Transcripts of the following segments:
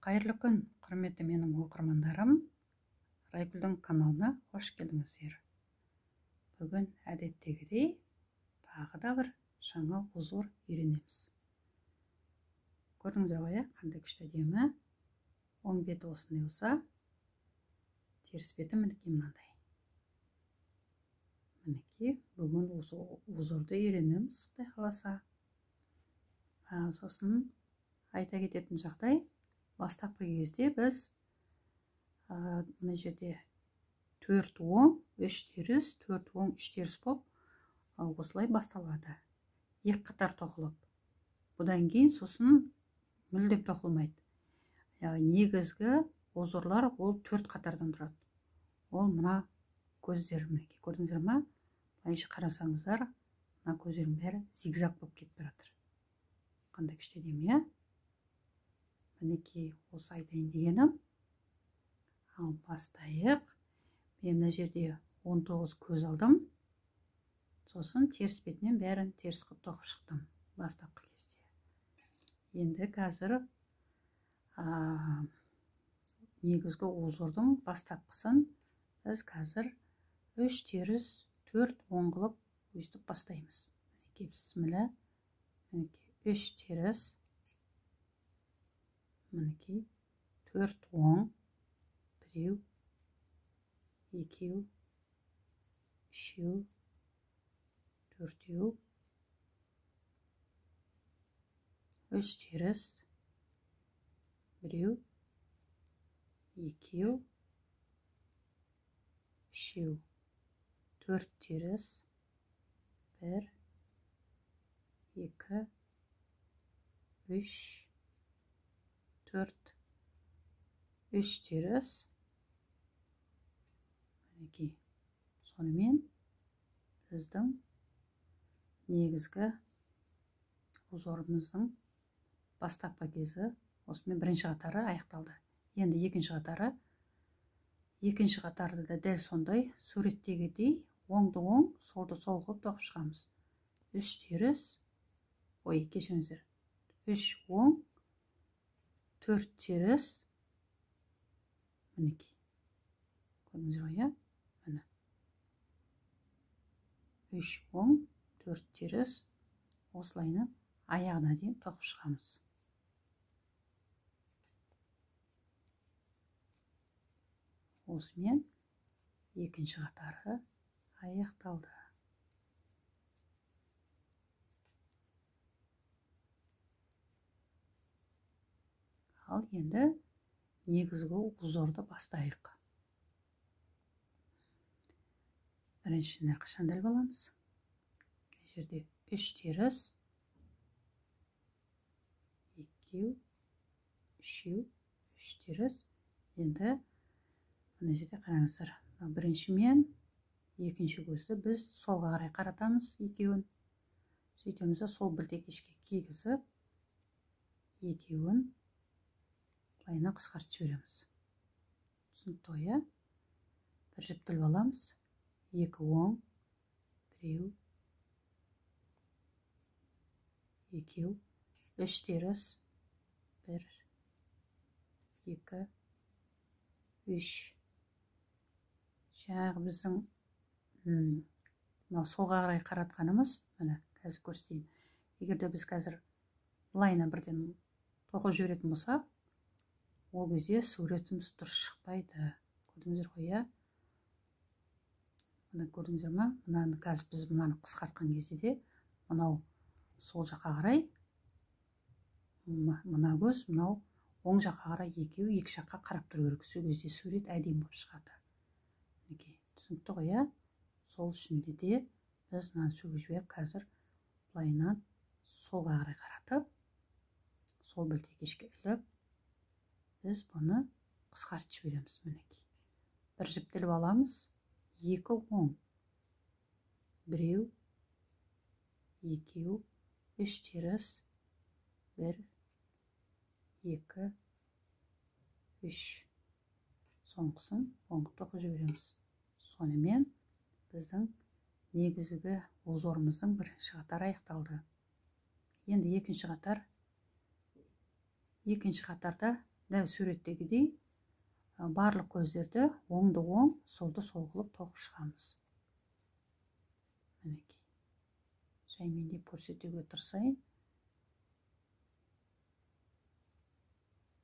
Қайырлы күн, құрметті менің оқырмандарым. Райгүлдің каналына қош келдіңіздер. Бүгін әдеттегідей тағы да бір жаңа узор үйренеміз. Көрдіңіздер ғой, қандай күшті әдемі. Оң беті осындай болса, теріс беті мінекей мынандай. Мінекей бүгін осы узорды үйренеміз, Құдай қаласа. Сосын айта кететін жағдай, бастапқы кезде біз мына жерде 4 оң, 3 теріс, 4 оң, 3 теріс болып осылай басталады. Екі қатар тоқылып. Бұдан кейін сосын мүлдем тоқылмайды. Негізгі узорлар ол 4 қатардан тұрады. Ол мына көздер, мінекей көрдіңіздер ма? Былайша қарасаңыздар, мына көздердің бәрі зигзаг болып кетіп бара жатыр. Қандай күшті әдемі, иә? Мінекей осы айтайын дегенім. Ал бастайық. Мен мына жерде 19 көз алдым. Сосын теріс бетінен бәрін теріс қылып тоқып шықтым бастапқы кезде. Енді қазір негізгі узордың бастапқысын біз қазір 3 теріс, 4 оң қылып өстіп бастаймыз. Мінекей бісміллә. Мінекей 3 теріс, мінекей 4 оң, 1, 2, 3, 4, 3 теріс, 1, 2, 3, 4 теріс, 1, 2, 3, 4, 3 теріс. Мінекей сонымен біздің негізгі узорымыздың бастапқы кезі осымен бірінші қатары аяқталды. Енді екінші қатары. Екінші қатарды да дәл сондай суреттегідей оңды оң, солды сол қылып тоқып шығамыз. 3 теріс, ой, кешіріңіздер, 3 оң, 4 теріс. Мінекей көрдіңіздер ғой, иә? Міне 3 оң, 4 теріс, осылайынан аяғына дейін тоқып шығамыз. Осымен екінші қатары аяқталды. Ал енді негізгі узорды бастайық. Біріншіні қашан іліп аламыз? Мына жерде 3 теріс, 2, 3, 3 теріс. Енді мына жерде қараңыздар, бірінші мен екінші көзді біз солға қарай қаратамыз екеуін. Сөйтеміз де сол білтекешке кигізіп, екеуін былайына қысқартып жібереміз. Түсінікті ғой, иә? Бір жіпті іліп аламыз. 2 оң, 1, 2, 3 теріс, 1, 2, 3. Жаңағы біздің мынау солға қарай қаратқанымыз, міне қазір көрсетейін. Егер де біз қазір былайына бірден тоқып жіберетін болсақ, ол кезде суретіміз дұрыс шықпайды. Көрдіңіздер ғой, иә? Мына көрдіңіздер ма? Мынаны қазір біз мынаны қысқартқан кезде де мынау сол жаққа қарай, мына көз мынау оң жаққа қарай, екеуі екі жаққа қарап тұру керек. Сол кезде сурет әдемі болып шығады. Мінекей түсінікті ғой, иә? Сол үшін де біз мынаны сөгіп жіберіп қазір былайынан солға қарай қаратып, сол білтекешке іліп, біз бұны қысқартып жібереміз. Мінекей бір жіпті іліп аламыз. 2 оң, 1, 2, 3 теріс, 1, 2, 3. Соңғысын оң тоқып жібереміз. Сонымен біздің негізгі узорымыздың бірінші қатары аяқталды. Енді екінші қатар. Екінші қатарда Дәл суреттегідей барлық көздерді оңды оң, солды сол қылып тоқып шығамыз. Мінекей. Жаймендеп көрсетуге тырысайын.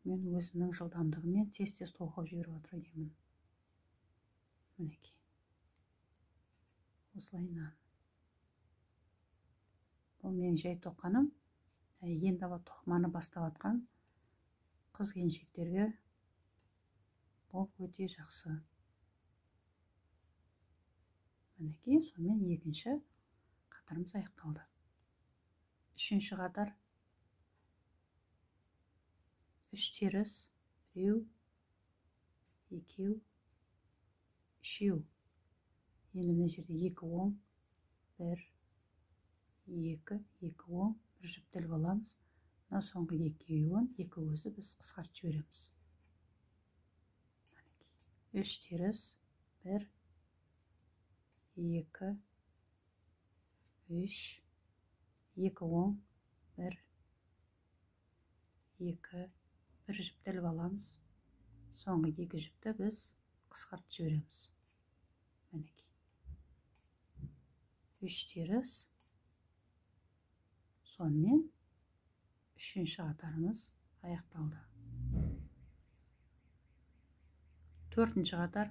Мен өзімнің жылдамдығыммен тез-тез тоқып жіберіп отыр деймін. Мінекей. Осылайынан. Бұл менің жай тоққаным. Енді тоқыманы бастап атқан қыз келіншектерге бұл өте жақсы. Мінекей, сонымен екінші қатарымыз аяқталды. Үшінші қатар. 3 теріс, 1, 2, 3. Енді мына жерде 2 оң, 1, 2, 2 оң, бір жіпті іліп аламыз. Мына соңғы екеуін, екі көзді біз қысқартып жібереміз. 3 теріс, 1, 2, 3, 2 оң, 1, 2, бір жіпті іліп аламыз. Соңғы екі жіпті біз қысқартып жібереміз. Мінекей. 3 теріс. Сонымен үшінші қатарымыз аяқталды. Төртінші қатар.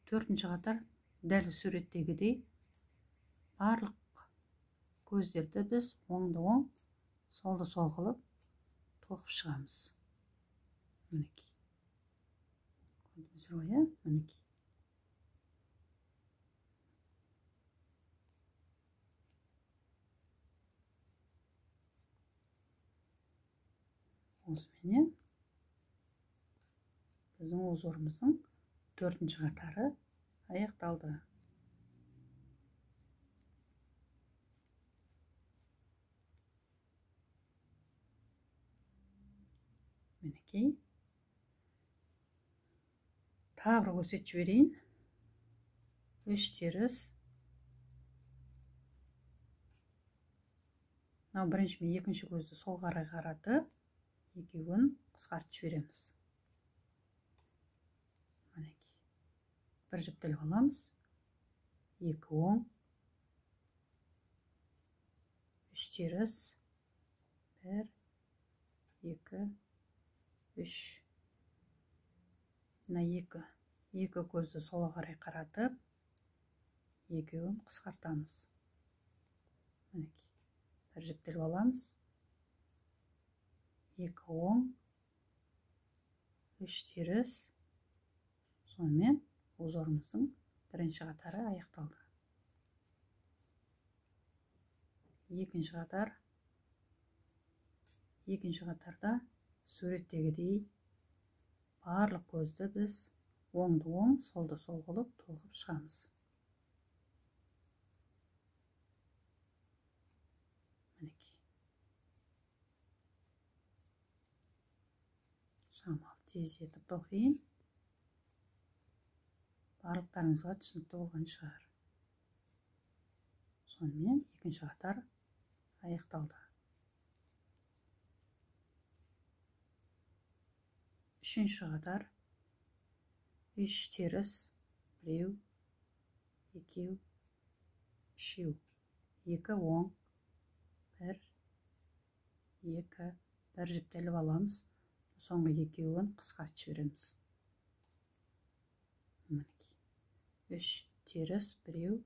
Төртінші қатар дәл суреттегідей барлық көздерді біз оңды оң, солды сол қылып тоқып шығамыз. Мінекей. Көрдіңіздер ғой, иә? Мінекей. Осыменен біздің узорымыздың төртінші қатары аяқталды. Мінекей. Тағы бір көрсетіп жіберейін. 3 теріс. Мынау бірінші мен екінші көзді сол қарай қаратып, екеуін қысқартып жібереміз. Мінекей. Бір жіпті іліп аламыз. 2 оң, 3 теріс, 1, 2, 3. Мына екі көзді солға қарай қаратып, екеуін қысқартамыз. Мінекей. Бір жіпті іліп аламыз. 2 оң, 3 теріс. Сонымен узорымыздың бірінші қатары аяқталды. Екінші қатар. Екінші қатарда суреттегідей барлық көзді біз оңды оң, солды сол қылып тоқып шығамыз. Мінекей. Шамалы тездетіп тоқиын. Барлықтарыңызға түсінікті болған шығар. Сонымен екінші қатар аяқталды. Үшінші қатар. 3 теріс, 1, 2, 3, 2 оң, 1, 2, бір жіпті іліп аламыз. Соңғы екеуін қысқартып жібереміз. Мінекей. 3 теріс, 1,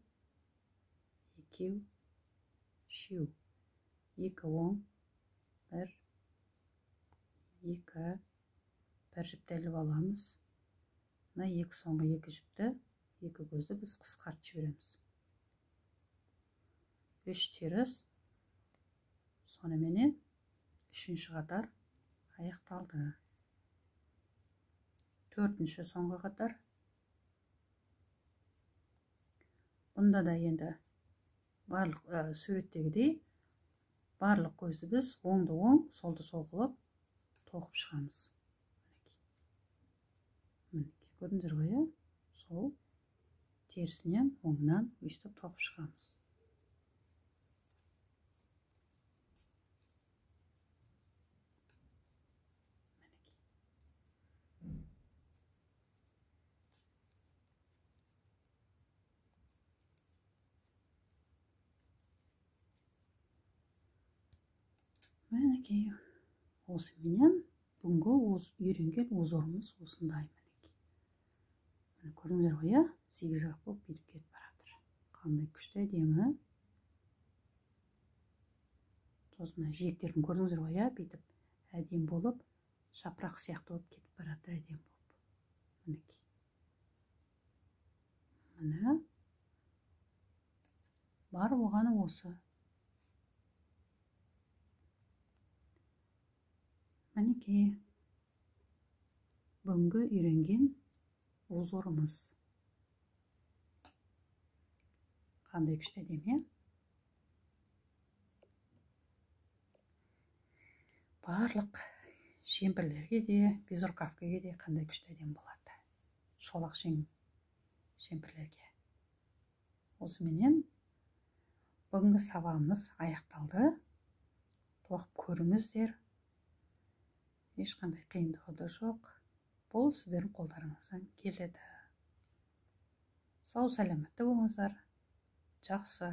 2, 3, 2 оң, 1, 2, бір жіпті іліп аламыз. Мына екі соңғы екі жіпті, екі көзді біз қысқартып жібереміз. 3 теріс. Соныменен үшінші қатар аяқталды. Төртінші соңғы қатар. Бұнда да енді барлық суреттегідей барлық көзді біз оңды оң, солды сол қылып тоқып шығамыз. Мінекей. Көрдіңдер ғой, иә? Сол терісінен, оңынан өйстіп тоқып шығамыз. Мінекей, осыменен бүгінгі үйренген узорымыз осындай мінекей. Міне көрдіңіздер ғой, иә? Зигзаг болып бүйтіп кетіп бара жатыр. Қандай күшті әдемі. Сосын мына жиектерін көрдіңіздер ғой, иә? Бүйтіп әдемі болып, жапырақ сияқты болып кетіп бара жатыр, әдемі болып. Мінекей. Міне. Бар болғаны осы. Мінекей. Бүгінгі үйренген узорымыз. Қандай күшті әдемі, иә? Барлық жемпірлерге де, безрукавкаге де қандай күшті әдемі болады. Шолақ жемпірлерге. Осыменен бүгінгі сабағымыз аяқталды. Тоқып көріңіздер. Ешқандай қиындығы да жоқ. Бұл сіздердің қолдарыңыздан келеді. Сау сәлеметті болыңыздар. Жақсы.